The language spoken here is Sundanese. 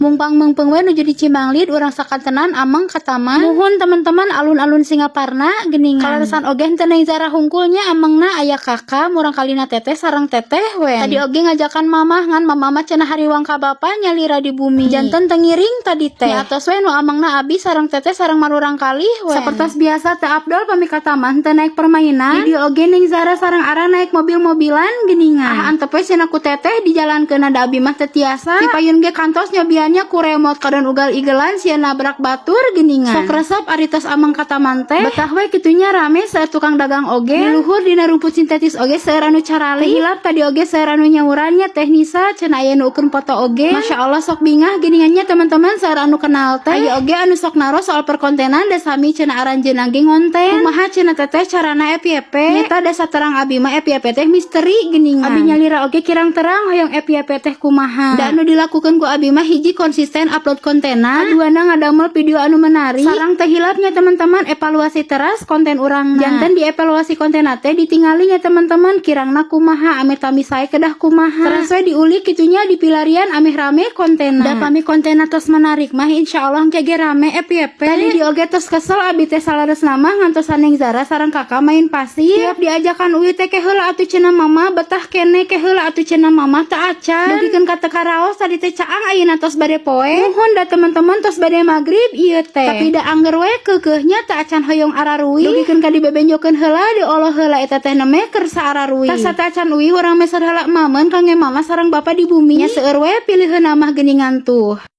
Mungpang meungpeung we nuju di Cimanglid, urang sakantenan ameng ka taman. Muhun, teman-teman, alun-alun Singaparna geuningan. Kaleresan oge henteu Neng Zara hungkul nya amengna, aya kakak murang kalina teteh sareng teteh we. Tadi oge ngajakan mamah, ngan mama mah cenah hariwang ka bapa nyalira di bumi. Janten teu ngiring tadi teh. Nya atos we nu amengna abi sareng teteh sareng marurang kalih we. Sapertos biasa, teu afdol pami ka taman teu naik permainan. Di dieu oge Neng Zara sareng Ara naik mobil-mobilan geuningan. Ah, antep we cenah ku teteh dijalankeun, da abi mah teu tiasa. Di payun ge kantos nyobiannya ku remote, kadon ugal-igelan sia nabrak batur geuningan. Sok resep ari tos ameng ka taman teh. Betah we kitu nya, rame, seueur tukang dagang oge. Di luhur dina rumput sintetis oge seueur anu carali. Hilap tadi oge seueur anu nyauran nya, "Teh Nisa," cenah, aya nu ukeun foto oge. Masya Allah, sok bingah geuningan nya, teman-teman, seueur anu kenal teh. Aya oge anu sok naros soal perkontenan, da sami cenah aranjeunna ge ngonten. Kumaha cenah, Teteh, carana FYP? Nyata da saterang abi mah FYP teh misteri geuningan. Abi nyalira oge kirang terang hoyong FYP teh kumaha. Da anu dilakukeun ku abi mah hiji, konsisten upload kontena, kaduana ngadamel video anu menarik, sareng teu hilap nya, teman-teman, evaluasi teras konten urang. Janten dievaluasi konten teh ditingali nya, teman-teman, kirangna kumaha, ameh tami sae kedah kumaha. Teras we diulik kitu nya, dipilarian ameh rame kontena. Da pami kontena tos menarik mah, insyaallah engke ge rame FYP. Tadi di oge tos kesel abi teh, saleresna mah ngantosan Neng Zara sareng kakak main pasir. Tiap diajakan uih teh, "Ke heula atuh," cenah mama, "betah kene, ke heula atuh," cenah mama, teu acan. Dugikeun ka teu karaos tadi teh caang, ayeuna tos bade poe. Muhun da, teman-teman, tos bade magrib ieu teh. Tapi da angger we keukeuhnya teu acan hoyong araruih. Dugikeun ka dibebenjokeun heula, dioloh heula eta teh neme kersa araruih. Tas acan uih, urang meser heula mameun kangge mama sareng bapa di bumi. Nya seueur we pilihkeun mah geuningan tuh.